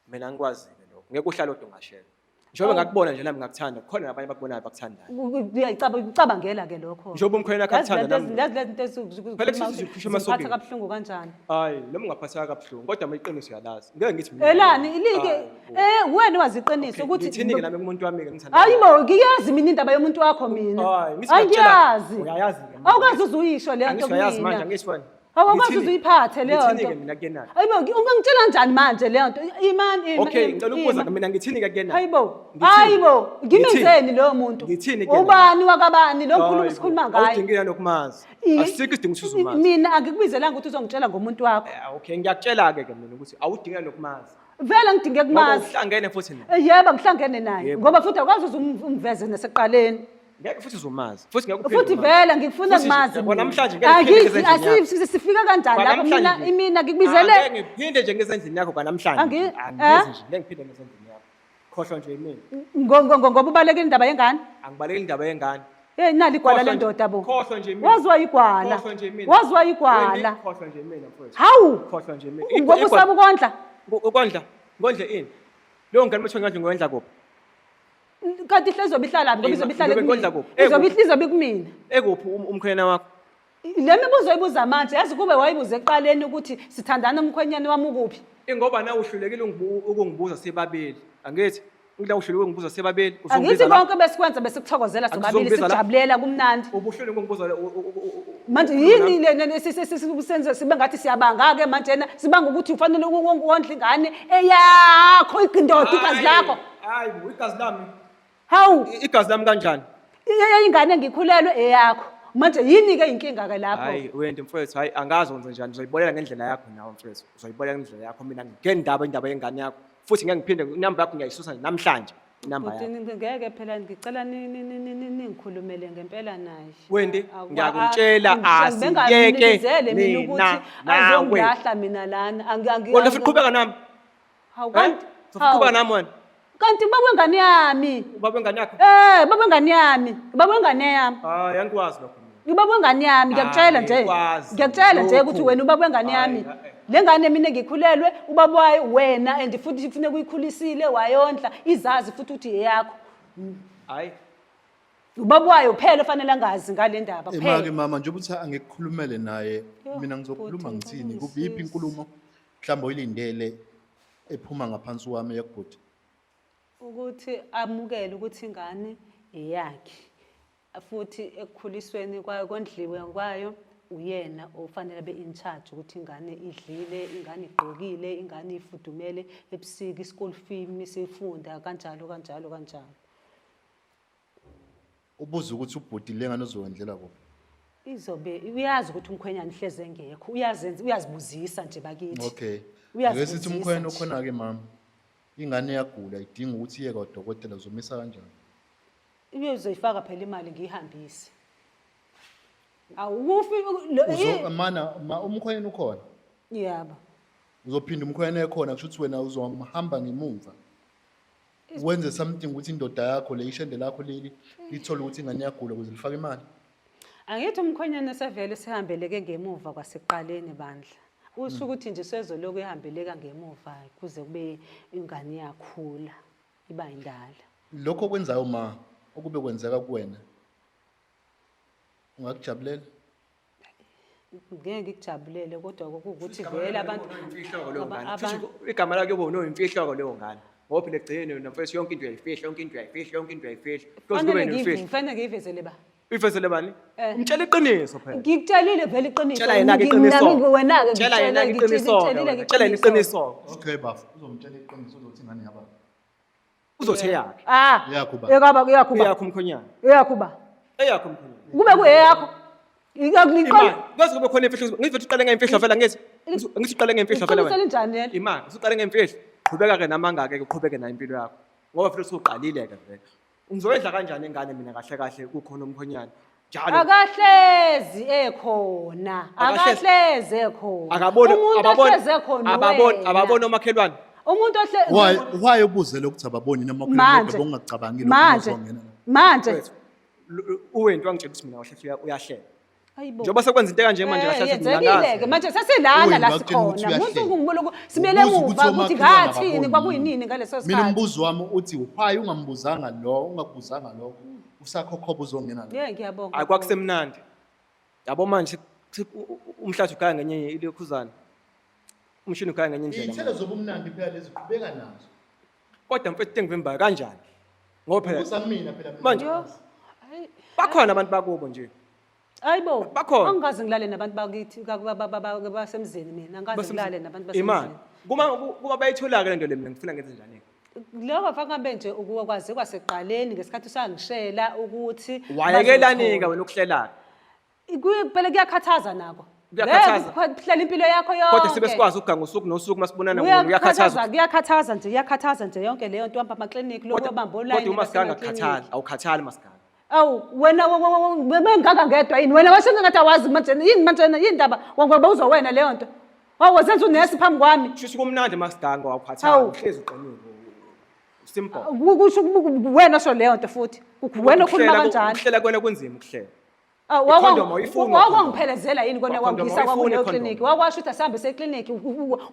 mina angikwazi-ke lokho. Ngeke uhlale odwa ungashelwa. Njengoba ngakubona nje nami ngakuthanda, kukhona nabanye abakubonayo abakuthandayo. Uyacabangela ke lokho. Njengoba umkhwenyana wakho Yazi akuthanda lento nami. Yazi lento ezikhuluma Phela kusho ukuthi ukuthi zikhishwa zingiphatha emasokeni. kabuhlungu kanjani. Hayi, noma ungaphatheka kabuhlungu, kodwa mina iqiniso uyalazi. Ngeke ngithi mina. Elani ilike Hayi, bo. wena wazi iqiniso ukuthi Ngithini-ke nami kumuntu wami-ke ngithanda. Hayi bo, ngiyazi mina indaba yomuntu wakho mina. Hayi, ngithi ngiyakutshela. Angiyazi. Uyayazi-ke manje. Awukazi uze uyisho leyo nto Angisho uyayazi manje, kumina. angisho wena. Awukwazi Ngithini- uze uyiphathe leyo nto. Ngithini-ke mina kuyena? Hayibo, ungangitshela kanjani manje leyo nto? Imani, ima. Okay, ima, ngicela ukubuza ima. mina ngithini-ke kuyena? Hayibo, Ngithini? hayibo, Ngithini? ngimenzeni loyo muntu? Ngithini kuyena? Ubani wakabani lo ngikhuluma Hayi bo, sikhuluma ngaye? Awudingile nokumazi. Asikho isidingo ukuthi uzumazi. Mina angikubizelanga ukuthi uzongitshela ngomuntu wakho. Okay, ngiyakutshela-ke ke mina ukuthi awudingile nokumazi. Vele ngidinge Ngoba kumazi. uhlangene futhi naye. Yebo, ngihlangene naye. Yebo. Ngoba futhi awukwazi uze umveze nasekuqaleni. Ngeke futhi uzomazi. Futhi ngeke uphinde Futhi umazi. vele ngifuna Futhi nje, kumazi. yabona mina. namhlanje ngeke ngiphinde Angizi- ngize endlini yakho. Sifika kanjani lapho Kwanamhlanje mina nje. mina ngikubizele Angeke ngiphinde nje ngize endlini yakho kwanamhlanje. Angizi Eh? nje, ngeke ngiphinde ngize endlini yakho. Khohlwa nje yimina. Ngoba ubalekile indaba yengane. Angibalekeli indaba yengane. Hey nali igwala Khohlwa nje- lendoda bo. Khohlwa nje mina. Waziwa igwala. Khohlwa nje mina. Waziwa Wendy, igwala. Khohlwa nje mina mfowethu. Hawu. Khohlwa nje mina. Ngoba usaba ukondla. Ukondla. Ngondle ini? Leyo ngane mothiwa ngondle ngoyondla kuphi? Kanti ihle izobe ihlala ngoba Ey, izobe ihlale ngiyobe kumina. ngondla kuphi? Izobe izobe kumina. Ekuphi umkhwenyana wakho? Le mibuzo oyibuza manje yazi kube wayibuza ekuqaleni ukuthi sithandana umkhwenyane wami ukuphi. Ingoba nawe uhlulekile ukungibuza sebabili. Angithi ngila uhlulekile ukungibuza sebabili Angithi uzongibiza la. konke besikwenza besikuthokozela sobabili Angizongibiza la. sijabulela kumnandi. Ubuhlulekile ukungibuza Manje yini le senze sibe ngathi siyabanga ke manje na sibanga ukuthi ufanele wondle ingane eyakho indoda igazi lakho. Hayi, bo, igazi lami. Hawu, Igazi lami kanjani? Ingane engikhulelwe eyakho. Manje yini ke inkinga ke lapho? Hayi, wena mfowethu, hayi angazi wenze njani, uzoyibolela ngendlela yakho nawe mfowethu. Uzoyibolela ngendlela yakho mina ngendaba indaba yengane yakho. Futhi ngeke ngiphinde inamba yakho ngiyayisusa nje namhlanje inamba Bhuti, yakho. ngeke phela ngicela ningikhulumele ngempela naye. Wendy, ngiyakutshela asiyeke Bengamnibizele mina mina ukuthi nawe. azongilahla mina lana. Wena ufuna uqhubeka nami? Hawu Eh? kanti Ufuna uqhubeka nami wena? Kanti baba wengane yami. Ubaba wengane yakho? Baba wengane yami. Baba wengane yami. Hayi, angikwazi lokho mina. Ubaba wengane yami ngiyakutshela nje. Angikwazi Ngiyakutshela nje ukuthi lokhu. wena ubaba wengane yami. Hayi, eh. Le ngane mina ngikhulelwe ubaba wayo wena and futhi kufuneka uyikhulisile wayondla izazi futhi ukuthi eyakho. Hayi. Ubaba wayo phela ofanele angazi ngale ndaba Emake kuphela. mama njengoba uthi angikukhulumele naye Yo, mina ngizokhuluma bhuti, ngithini ngicela kuphi iphi ungisize. inkulumo mhlawumbe oyilindele ephuma ngaphansi kwami yakubhuti? Ukuthi amukele ukuthi ingane eyakhe futhi ekukhulisweni kwayo kondliwe kwayo uyena ofanele abe in charge ukuthi ingane idlile, ingane igqokile, ingane ifudumele ebusika, i-school fee misifunda kanjalo kanjalo kanjalo. Ubuza ukuthi ubhuti le ngane uzowendlela kuphi? Izobe uyazi ukuthi umkhwenyana uhleze engekho, uyazenza, uyazibuzisa nje bakithi. Okay. Uyazibuzisa Ake sithi umkhwenyana nje. ukhona ke mama. Ingane iyagula idinga ukuthi iye kwadokotela, uzomisa kanjani? Uyozoyifaka phela imali ngiyihambise. Awufi lo Mana ma umkhwenyana ukhona. Yebo. Uzophinda umkhwenyana ekhona kusho ukuthi wena uzohamba ngemuva. Wenze something ukuthi indoda yakho le ishende lakho leli lithole ukuthi ingane iyagula ukuze lifake imali. Angithi umkhwenyana sevele sihambeleke ngemuva kwasekuqaleni bandla. Usho ukuthi nje sezoloku ehambeleka ngemuva kuze kube ingane iyakhula iba indala. Lokho okwenzayo ma okube kwenzeka kuwena ungakujabulela? Ngeke ngikujabulele kodwa kuwukuthi vele abantu Imfihlo leyo ngane. Futhi igama lakhe kubo unoyimfihlo leyo ngane. Ngoba phela ekugcineni wena mfethu yonke into uyayifihla, yonke into uyayifihla, yonke into uyayifihla. Kuyoze kube Fanele nemfihlo. ngiyivezele ba. Uyivezele bani? Eh. Umtshela iqiniso phela. Ngikutshelile vele iqiniso. Tshela yena-ke iqiniso. Wena-ke Tshela yena-ke iqiniso. Tshela yena iqiniso. Okay bafo, uzomtshela iqiniso uzothi ingane yababa. Uzothe yakhe. Ah. Eyakho ba. Eyakho eyakho ba. Eyakho umkhonyana. Eyakho ba. Eyakho umkhonyana. Kube kuyeyakho. Imali. Kuze kube khona imfihlo. Ngithi uqale ngemfihlo vele ngithi. Ngithi uqale ngemfihlo vele Iqiniso wena. elinjani lelo? Imali. Usuqale ngemfihlo. Qhubeka ke namanga ke uqhubeke nayo impilo yakho. Ngoba vele usuqalile-ke vele. Ngizoyidla kanjani ingane mina kahle kahle kukhona umkhonyana? Njalo Akahlezi ekhona. Akahlezi. Akahlezi ekhona. Akaboni Umuntu ababoni ohlezi ekhona ababoni uwena. ababoni omakhelwane. Umuntu ohle Why ubuze lokhu ababoni noma manje bongacabangile ukuthi manje uzongena la? manje Mfethu, uWendy wangitshela ukuthi mina kahle kahle uyahlela. Hayibo. Njengoba sekwenza into ekanje manje kahle kahle mina yenzekile-ke angazi. manje sesilana Uwena la wakutshela ukuthi sikhona uyahlela. muntu kungibula simele Ubuza ukuthi emuva ukuthi omakhelwane ngathini ababoni kwakuyinini yini. ngaleso Mina sikhathi. umbuzo wami uthi why ungambuzanga lo, ungakubuzanga lokho, usakhokhoba uzongena la. Ye ngiyabonga. Hayi kwakusemnandi. Yabo manje umhlathi ugaya ngenye ilokhuzana. Umshini ugaya ngenye indlela. Iy'thelo zobumnandi phela lezi qhubeka nazo. Kodwa mfethu into engivimbayo kanjani? Ngoba phela Ubuza kumina phela mina. Manje- Yo. Hayi. bakhona abantu bakubo nje. Hayibo. Bakhona. Angikaze ngilale nabantu bakithi basemzini mina. Angikaze ngilale nabantu Imali. basemzini. Kuma bayithola-ke le nto le mina ngifuna ngenze njani-ke? Lokho fanele nje ukwazi kwasekuqaleni ngesikhathi usangishela ukuthi Wayekelani-ke wena ukuhlela-ke? Phela kuyakhathaza nako. Kuyakhathaza. Ngeke kuhlela impilo yakho yonke. Kodwa sibe sikwazi ukuganga usuku nosuku masibonana ngona uyakhathaza. Kuyakhathaza, kuyakhathaza nje, iyakhathaza nje yonke leyo nto uhamba amaklinikhi lokhu Kodwa ubamba kodwa olayini uma siganga basemaklinikhi. akukhathali, awukhathali masiganga. Awu wena bengaka ngedwa yini? Wena washo ngathi awazi manje yini manje yini indaba? Ngoba uzwa wena leyo nto. Wawu wazenza unesi phambi kwami. Shuthi kumnandi masiganga awukhathali, Hawu. uhlezi uqinile. Simple. Kusho wena osho leyo nto futhi. Wena okhuluma kanjani? Ukuhlela kwena kunzima ukuhlela. Awu, Ikhondomu awuyifuni Wakwangiphelezela yini kona Wakhondomu wangisa awuyifuni kwakuleyo ikhondomu. kliniki? Wakwasho ukuthi asihambe sekliniki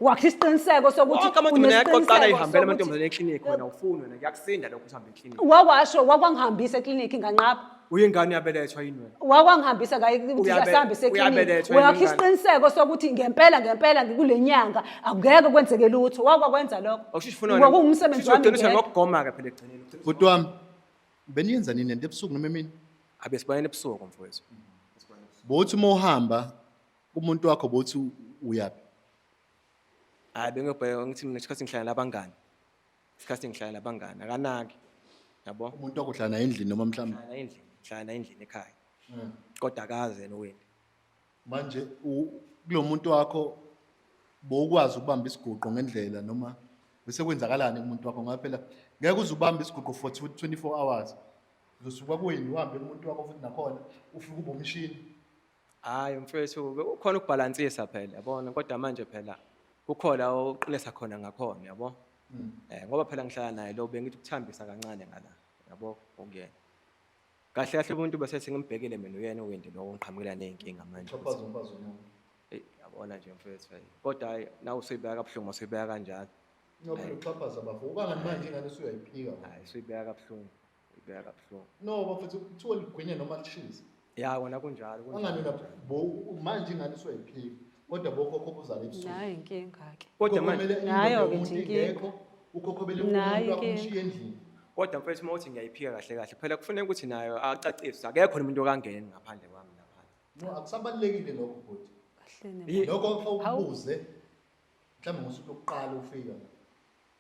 wakhe isiqiniseko sokuthi Wonke amantombazane ayaqoqana unesiqiniseko ayihambela sokuthi- amantombazane ekliniki wena awufuni wena kuyakusinda lokho ukuthi uhambe ekliniki. Wakwasho wakwangihambisa ekliniki nganqaba. Uyingane uyabelethwa yini wena? Wakwangihambisa ngaye ukuthi asihambe sekliniki. Uyabelethwa yini Wakhe ingane? isiqiniseko sokuthi ngempela ngempela ngikule nyanga akungeke kwenzeke lutho. Wakwakwenza lokho. Awusho ufuna Kwakuwumsebenzi wami Ugcina ngedwa. ngokugoma-ke phela ekugcineni. Bhuti wami, beniyenza nini lento ebusuku noma emini? Abe sibonene ebusuku mfowethu. Bowuthi uma uhamba kumuntu wakho bowuthi uyaphi? Hayi bengiyobheka ngithi mina isikhathi ngihlala nabangani. Isikhathi ngihlala nabangani akanaki. Yabo? Umuntu wakho uhlala naye endlini noma mhlawumbe Ngihlala endlini, ngihlala naye endlini ekhaya. Kodwa akazi yena uWendy. manje kulo muntu wakho bowukwazi ukubamba isiguqo ngendlela noma bese kwenzakalani kumuntu wakho ngoba phela ngeke uze ubambe isiguqo for 24 hours. Uzosuka kuyini uhambe kumuntu wakho futhi nakhona ufike ube umshini. Hhayi mfethu kukhona ukubhalansisa phela yabona kodwa manje phela kukhona oqinisa khona ngakhona yabo. Ngoba phela ngihlala naye lo bengithi ukuthambisa kancane ngala yabo okuyena. Kahle kahle umuntu bese ngimbhekile mina uyena uWendy lo ongiqhamukela ney'nkinga manje. Xhaphaza umfazi womuntu. Eyi yabona nje mfethu hayi. Kodwa hhayi nawe usuyibeka kabuhlungu masuyibeka kanjalo. No phela uxhaphaza bafo. Ukangani manje ingane usuyayiphika wena. Hhayi usuyibeka kabuhlungu. Uyibeka kabuhlungu. No bafethu kuthiwa ligwinya noma lishisa. Ya wona kunjalo kunjalo. Angani wena bo manje ingane usuyayiphika. Kodwa bokhokho buzala ebusuku. Nayo inkinga ke. Kodwa manje Ukhokhomele Nayo-ke indoda nje yomuntu inkinga. ingekho, ukhokhobele Nayo umuntu wakho inkinga. umshiye endlini. Kodwa mfethu uma uthi ngiyayiphika kahle kahle phela kufuneka ukuthi nayo acacise akekho nomuntu okangeni ngaphandle kwami lapha. No akusabalulekile lokho bhuti. Kahleni. Lokho kufanele Hawu. ukubuze mhlawumbe ngosuku lokuqala ufika.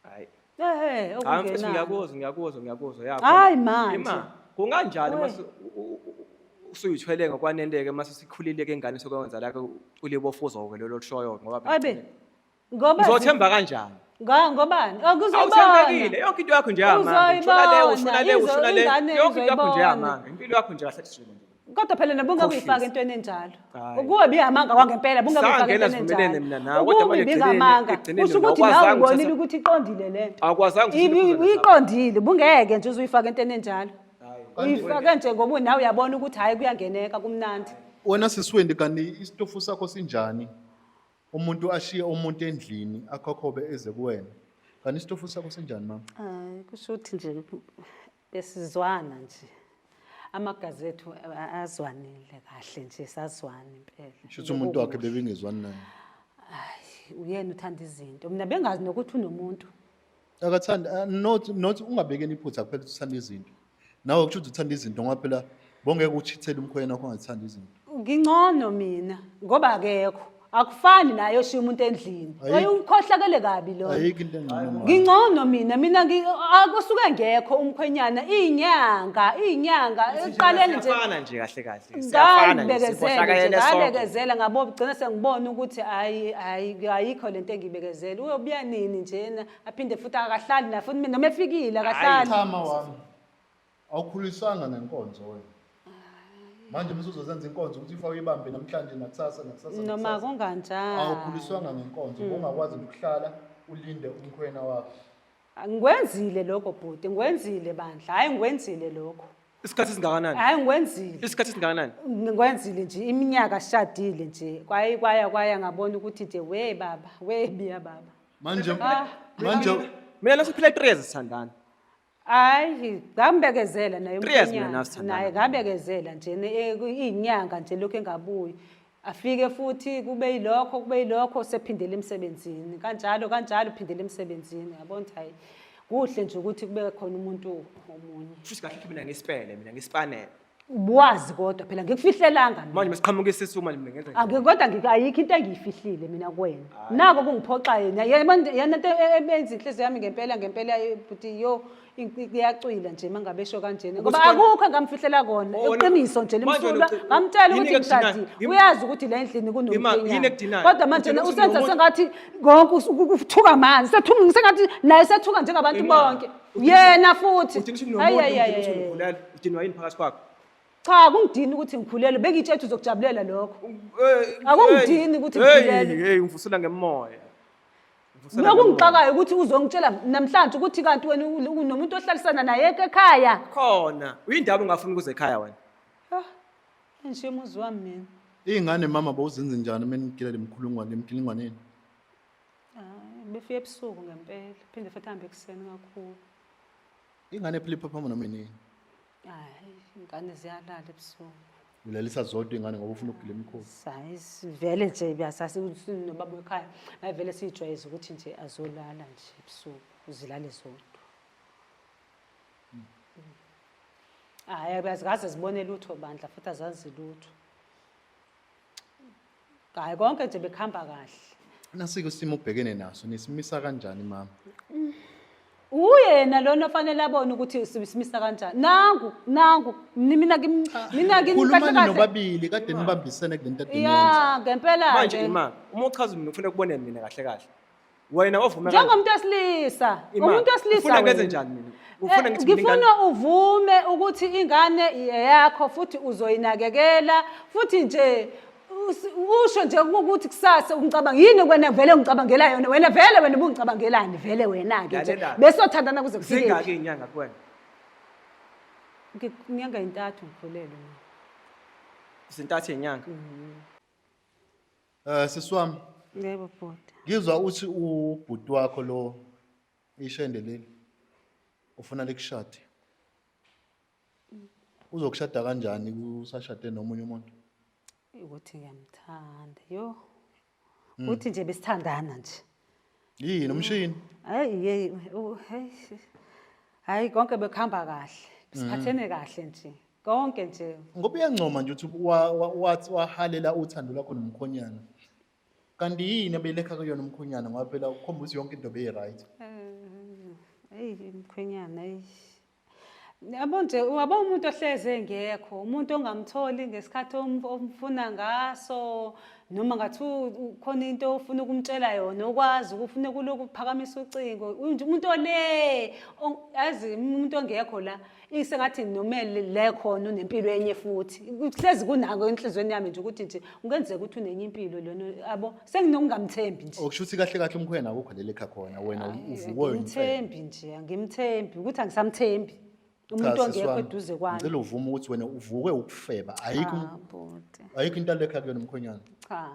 Hayi. Ehhe, Hayi mfethu okungenani. ngiyakuzwa ngiyakuzwa ngiyakuzwa ya. Hayi manje. Ima kunganjani We. mase usuyithwele ngokwaneleke mase sikhulile ke ingane sokwenza la ulibofuzo ke lolo lushoyo ngoba phela Abe. Ngoba Uzothemba kanjani? Ngobani? Oh kuzobona. Awuthembekile yonke into yakho nje yamanga. Ushona le ushona le Izo- ushona le ingane yonke into yakho nje izoyibona. yamanga. Impilo yakho nje kahle nje. Kodwa phela nobungakuyifaka Khohlisa. entweni enjalo. Hayi. Ukuba biyamanga kwangempela bungakuyifaka Sangena entweni sivumelene enjalo. mina nawe, kodwa Ukuba manje ibingamanga, ekugcineni kusho ukuthi awukwazanga nawe ubonile ukuthatha- ukuthi iqondile lento. Awukwazanga ukuthatha iphutha lakho. Iqondile, bungeke nje uzuyifaka entweni enjalo. Hayi. Uyifake nje ngoba nawe uyabona ukuthi hayi kuyangeneka kumnandi. Wena sisi Wendy kanti isitofu sakho sinjani? Umuntu ashiye umuntu endlini akhokhobe eze kuwena. Kanti isitofu sakho sinjani mama? Hayi kusho ukuthi nje besizwana nje. Amagazi ethu azwanile kahle nje sazwana impela. Shuthi umuntu wakhe bebengezwani naye. Hayi uyena uthanda izinto. Mina bengazi nokuthi unomuntu. Akathandi not ungabekeni iphutha kuphela ukuthi uthanda izinto. Nawe kusho ukuthi uthanda izinto ngoba phela bongeke uchithele umkhwena wakho ongathanda izinto. Ngingcono mina ngoba akekho. Akufani naye oshiya umuntu endlini. Ukhohlakele kabi lo. Ayikho into engcono mama. Ngingcono mina, mina akusuke ngekho umkhwenyana inyanga, inyanga eqaleni nje. Siyafana nje kahle kahle. Siyafana nje, Ngangibekezela nje, sikhohlakalele sonke. ngabekezela ngabo gcina sengibona ukuthi hayi hayi ayikho lento engiyibekezela. Uyobuya nini njena aphinde futhi akahlali na futhi mina noma efikile akahlali. Cha ma wami. Awukhuliswanga ngenkonzo wena. Manje uma usuzozenza inkonzo ukuthi ifa uyibambe namhlanje nakusasa nakusasa. Noma nakusasa. kunganjani. Awukhuliswanga ngenkonzo, ungakwazi ukuhlala ulinde umkhwena wakho. Ngikwenzile lokho bhuti, ngikwenzile bandla. Hayi ngikwenzile lokho. Isikhathi esingakanani? Hayi ngikwenzile. Isikhathi esingakanani? Ngikwenzile nje iminyaka sishadile nje. Kwaye kwaya kwaya ngabona ukuthi nje we baba, we biya baba. Manje manje Mina nasiphila 3 years sithandana. Hayi, ngambekezela naye 3 years umkhwenyana. mina nasithandana. Naye ngabekezela nje iyinyanga nje lokhu engabuyi. Afike futhi kube yilokho, kube yilokho sephindele emsebenzini. Kanjalo kanjalo uphindele emsebenzini. Yabona ukuthi hayi kuhle nje ukuthi kube khona umuntu omunye. Futhi kahle mina ngisipele, mina ngispanele. Ubuwazi kodwa phela ngikufihlelanga mina. Manje masiqhamuka isisu manje mina ngenza njani? Ake kodwa ayikho into engiyifihlile mina kuwena. Nako kungiphoxa yena. Yena yena into ebenza inhliziyo yami ngempela ngempela bhuti yo iyacwila nje mangabe esho kanjena. Ukuthi Ngoba akukho engamfihlela kona. Oh, Iqiniso nje manje limsulwa. wena Ngamtshela yini ukuthi ekudinayo? ngishadile. Uyazi ukuthi la endlini Ima, kunomkhwenyana. yini ekudinayo? Kodwa manje Utshela ukuthi usenza unomuntu- sengathi konke uthuka manje. Sethuka sengathi naye sethuka njengabantu Ima, bonke. Yena futhi. Uthi ngisho Ayi, unomuntu, ayi, uthi ayi, ngisho ayi. ukhulelwe, udinwa yini phakathi kwakho? Cha, kungidini ukuthi ngikhulelwe, bengitshela ukuthi uzokujabulela lokho. Akungidini ukuthi ngikhulelwe. Hey, ungivusela ngemoya. Ungivusela Lokhu ngemoya. ngixakayo ukuthi uzongitshela namhlanje ukuthi kanti wena unomuntu ohlalisana naye ekhaya. Khona, uyindaba ungafuni ukuza ekhaya wena. Ah, ngishiye umuzi wami mina. Iy'ngane mama bowuzenze njani uma nigila le mkhulungwane, le mkhulungwaneni? Hayi, befike ebusuku ngempela, phinde futhi ahambe ekuseni kakhulu. Ingane phela iphaphama noma inini? Hayi, ingane ziyalala ebusuku. Ulalisa zodwa ingane ngoba ufuna ukugila imikhuba. Hayi, vele nje nobaba ekhaya, vele siyijwayeze ukuthi nje azolala nje ebusuku, uzilale zodwa. Hayi, azikaze zibone lutho bandla, futhi azazi lutho. Hayi, konke nje bekuhamba kahle. Nasike isimo obhekene naso, nisimisa kanjani mama? Uyena lona ofanele abone ukuthi simisa kanjani. Nangu, nangu, mina mina Khulumani kahle kahle. nobabili kade nibambisene kule nto ade niyenza. Ya, ngempela Manje ke. ima, uma uchaza mina ufuna ukubona mina kahle kahle. Wena wavuma kanjani? Njengomuntu wesilisa, Ima, umuntu wesilisa ufuna ngenze wena. njani mina? Ufuna ngithi mina Ngifuna ingane- uvume ukuthi ingane eyakho futhi uzoyinakekela futhi nje usho nje ukuthi kusasa ungicabanga yini wena vele ungicabangela yona wena vele wena ubungicabangelani vele wena ke nje Lalela. besothandana kuze kufike Zingaki izinyanga kuwena? Inyanga intathu ngikhulelwe mina. Zintathu izinyanga. Sisi wami. Yebo bhuti. Ngizwa uthi ubhuti wakho lo ishende leli ufuna likushade. Uzokushada kanjani usashade nomunye umuntu? Ukuthi ngiyamthanda. Yo. Uthi nje besithandana nje. Yini umshini? Hayi hey, hey. Hayi konke bekuhamba kahle. Siphathene kahle nje. Konke nje. Ngoba uyancoma nje ukuthi wahalela uthando lwakho nomkhonyana. Kanti yini abelekha kuyona umkhonyana ngoba phela ukhomba ukuthi yonke into beyi-right. Hey umkhwenyana hey. Yabo nje uyabo umuntu ohleze engekho, umuntu ongamtholi ngesikhathi omfuna ngaso, noma ngathi khona into ofuna ukumtshela yona, ukwazi ukufuna kulokhu uphakamisa ucingo. Umuntu ole, yazi umuntu ongekho la, isengathi noma le khona unempilo enye futhi. Kuhlezi kunako enhlizweni yami nje ukuthi nje kungenzeka ukuthi unenye impilo lona, yabo, senginokungamthembi nje. Okusho ukuthi kahle kahle umkhwena akukho leli ekhaya khona, wena Ayi, uvukwe yimfene. Angimthembi nje, angimthembi ukuthi angisamthembi. Umuntu Cha, sisi ongekho wami, eduze kwami. Ngicela uvume ukuthi wena uvukwe ukufeba. Ayikho Cha, bhuti. ayikho into alekha kuyona umkhwenyana. Cha,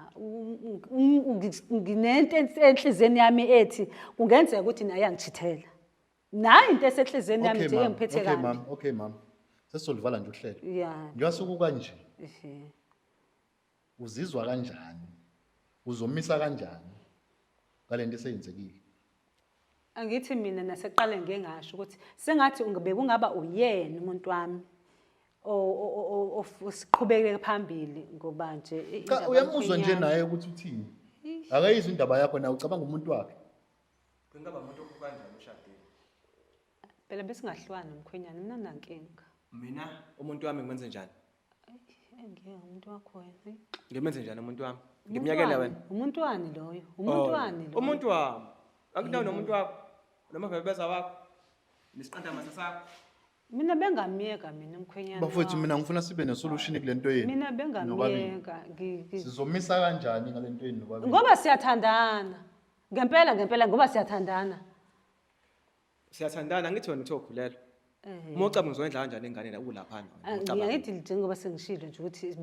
nginento enhliziyweni yami ethi kungenzeka ukuthi naye angichithela. Nayi into esenhliziyweni yami Okay, nje ma'am. engiphethe Okay, kabi. ma'am. Okay, ma'am. Sesizolivala nje uhlelo. Yeah. Njengoba sokukanje. Ehe. Uzizwa kanjani? Uzomisa kanjani ngalento eseyenzekile? Angithi mina naseqale ngeke ngasho ukuthi sengathi bekungaba uyena umuntu wami. Siqhubeke phambili ngoba nje Cha indaba uyamuzwa nje yomkhwenyana- naye ukuthi uthini. Akayizwa indaba yakho nawe ucabanga umuntu wakhe. Kungaba umuntu kanjani oshadile? Phela besingahlukani nomkhwenyana, mina nankinga. Mina umuntu wami ngimenze njani? Engeke umuntu wakho wena. Eyi. Ngimenze njani umuntu wami? Umuntu Ngimyekele wani? wena. Umuntu wani loyo? Umuntu Oh, wani loyo? Umuntu wami. Akunawo nomuntu wakho. Noma vebeza wakho. Nesiqanda masa sakho. Mina bengamyeka mina umkhwenyana. Bafowethu wami. mina ngifuna sibe nesolution kule nto yenu. Mina nobabili. bengamyeka. Sizomisa kanjani ngale nto yenu nobabili? Ngoba siyathandana. Ngempela ngempela ngoba siyathandana. Siyathandana ngithi wena uthe ukhulelwa. Uma ucabanga uzoyendla kanjani ingane la ulaphana Ah, ucabanga. Ngiyayithi njengoba sengishilo nje ukuthi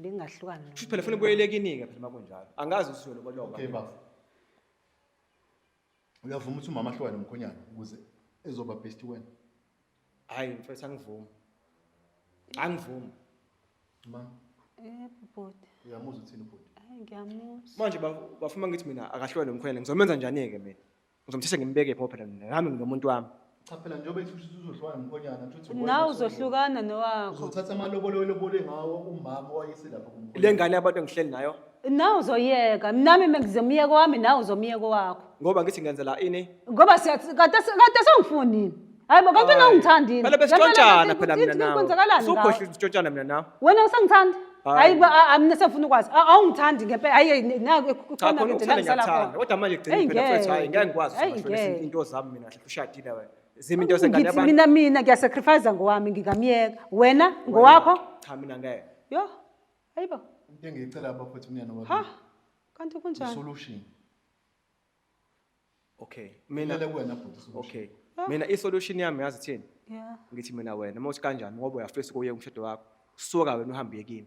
bengahlukani. Kusho phela ufuna ubuyele kini-ke phela makunjalo. Angazi ukuthi uzolobolwa Okay bafo. Uyavuma ukuthi umama ahlukane nomkhonyana ukuze ezoba best wena. Hayi mfethu angivumi. Angivumi. Mama, Bhuti. uyamuzwa uthini ubhuti? Hayi ngiyamuzwa. Manje bafuma ngithi mina akahlukane nomkhwenyana ngizomenza njani-ke mina? Ngizomthatha ngimbeke pho phela mina nami nginomuntu wami. Cha phela njengoba ethi ukuthi uzohlukana nomkhonyana uthi Nawe uzohlukana nowakho. Uzothatha amalobolo olobole ngawo umama owayise lapha kumkhonyana. Le ngane yabantu engihleli nayo Nawe uzoyeka. Nami ngizomyeka wami nawe uzomyeka wakho. ngoba ngithi ngenzela ini? Ngoba siyathi kade kade songifuni yini? Hayi bo kanti Hayi. ungithandi yini? Phela besitshontshana phela mina nawe. Kwenzakalani ngawe? Sukhohlwa sitshontshana mina nawe. Wena usangithandi? Hayi. Hayi ba mina sengifuna ukwazi. Awungithandi ngempela. Hayi naku Cha kukhona khona nje la ukuthanda ngisala ngiyakuthanda. khona. Kodwa manje Eyi, gcina phela mfethu hayi ngeke ngikwazi Eyi, ukuthi ngeke. into zami mina kahle ushadile wena. Zimi into zengane Ngithi yabantu. mina ngiyasacrifice ngowami ngingamyeka. Wena ngowakho? Cha mina ngeke. Yo. Hayibo. Into engiyicela bafowethu mina Ha. nobabili. Kanti kunjani? Solution. Okay. Mina Mina kuwena bhuti solution. okay. Mina i-solution yami yazi ithini? Yeah. Ngithi mina wena uma uthi kanjani ngoba uyafisa ukuyeka umshado wakho. Suka wena uhambe uye kimi.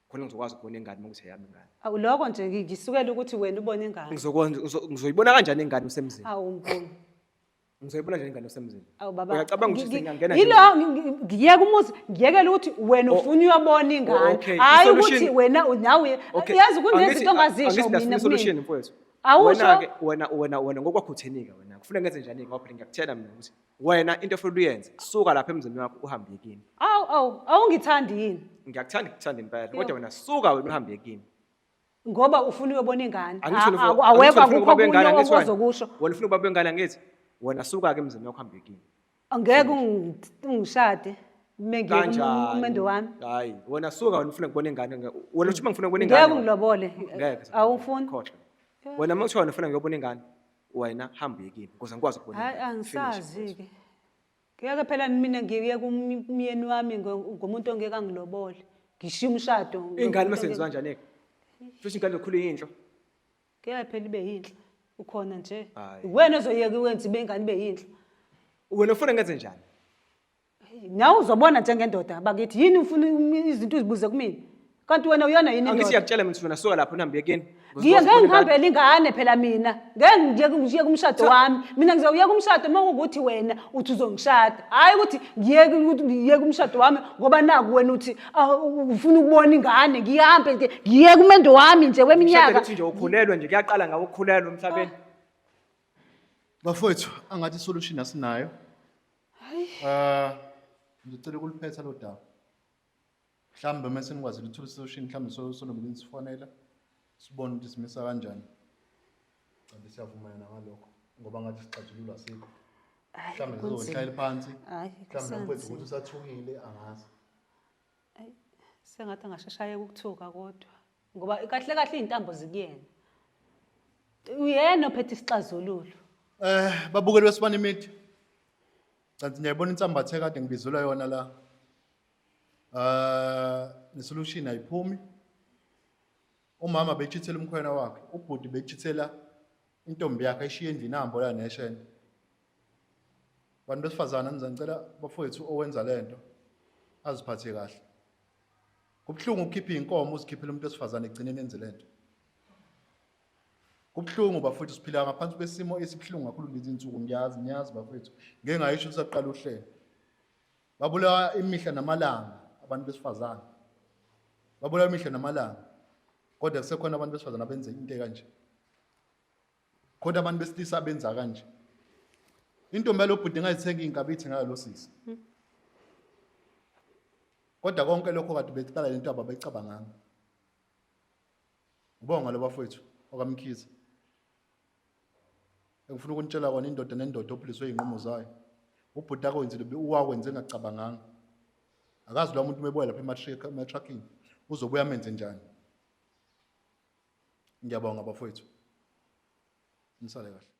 Khona ngizokwazi ukubona ingane uma kuthi eyami ingane. Awu lokho nje ngisukela ukuthi wena ubone ingane. Ngizokwenza ngizoyibona kanjani ingane usemzini? Awu mbongi. Ngizoyibona njani ingane usemzini? Awu baba. Uyacabanga ukuthi singangena nje? Yilo ngiyeka umuzi ngiyekela ukuthi wena ufuna uyobona ingane. Okay, Hayi i-solution- ukuthi wena nawe Okay. yazi kunezinto Angithi- ongazisho angithi mina nasifuna i-solution kumina. mfowethu. Awusho? Wena-ke wena ngokwakho utheni-ke wena? Kufuna ngenze njani-ke ngoba phela ngiyakutshela mina ukuthi wena into ofanele uyenze suka lapha emzini wakho uhambe uye kimi. Awu awu awungithandi yini? Ngiyakuthanda ngikuthanda impela kodwa wena suka wena uhambe uye kimi. Ngoba ufuna uyobona ingane. Angithi wena Awekho angithi wena ufuna akukho ukuba bengane, okunye angithi wena? ozokusho. Wena ufuna ukuba bengane angithi? Wena suka-ke emzini wakho uhambe uye kimi. Angeke ungishade mengiyeka Kanjani? umendo wami. Hayi, wena suka wena ufuna ukubona ingane. Wena uthi uma ngifuna ukubona ingane. Ngeke ungilobole. Ngeke. Awungifuni? Khohlwa. Wena uma kuthiwa wena ufuna ngiyobona ingane, wena hamba uye kimi ukuze ngikwazi ukubona Hayi ingane. Finish. angisazi-ke. Ngeke phela mina ngiyeke umyeni wami ngomuntu ongeke angilobole. Ngishiye umshado. Ingane ngomuntu mase yenziwa kanjani-ke? Futhi ingane izokhula iyinhlo. Ngeke phela ibe yinhle. Ukhona nje. Hhayi. Wena ozoyeka ukwenza ibe ingane ibe yinhle. Wena ufuna ngenze njani? Nawe uzobona njengendoda bakithi yini ufuna izinto uzibuze kumina? Kanti wena uyona yini Angithi indoda? ngiyakutshela mina ukuthi wena suka lapho uhambe uye kini. Ngiye ngeke ngihambele ingane phela mina. Ngeke ngiyeke umshado wami. Mina ngizowuyeka umshado uma kuwukuthi wena uthi uzongishada. Hhayi ukuthi ngiyeke ukuthi ngiyeke umshado wami ngoba naku wena uthi ufuna ukubona ingane ngihambe nje ngiyeke umendo wami nje weminyaka. Ukuthi nje ukhulelwe nje kuyaqala ngawe ukukhulelwa emhlabeni. Bafowethu angathi solution asinayo. Ngicela ukuliphetha lo daba. Mhlawumbe uma senikwazile ukuthola isolution mhlawumbe sonobe nisifonela sibone ukuthi simisa kanjani. Kanti siyavumelana ngalokho ngoba ngathi isixazululo asikho. Mhlawumbe sizohlala phansi. Hhayi, Mhlawumbe mfowethu kusanzima. ukuthi usathukile angazi. Sengathi angasheshe ayeke ukuthuka kodwa. Ngoba kahle kahle iy'ntambo zikuyena. Uyena ophethe isixazululo. Babukeli beSibani Media. Kanti niyayibona insambathe kade ngibizelwa yona la. Ne solution ayiphumi. Umama bechithela umkhwena wakhe, ubhuti bechithela intombi yakhe ayishiye endlini ahambe la neshende. Bantu besifazane ngicela bafowethu owenza lento aziphathe kahle. Kubuhlungu ukukhipha inkomo uzikhiphele umuntu wesifazane egcineni enze lento. Kubuhlungu bafowethu siphila ngaphansi kwesimo esibuhlungu kakhulu lezi insuku ngiyazi ngiyazi bafowethu. Ngeke ngayisho kusaqala uhlelo. Babulawa imihla namalanga abantu besifazane. Babulawa imihla namalanga. Kodwa kusekhona abantu besifazane abenze into kanje. Kodwa abantu besilisa abenza kanje. Intombi yalo bhuti ngayithenga inkabi ithi ngayo lo sisi. Kodwa konke lokho kade beqala lento ababecabanganga. Ubonga lo bafowethu okaMkhize. Engifuna ukunitshela kona indoda nendoda ophiliswe izinqumo zayo. Ubhuti akwenzile uwakwenze engacabanganga. Akazi lo muntu mebuya lapha ema-truckini uzobuya amenze njani. Ngiyabonga bafowethu. Nisale kahle.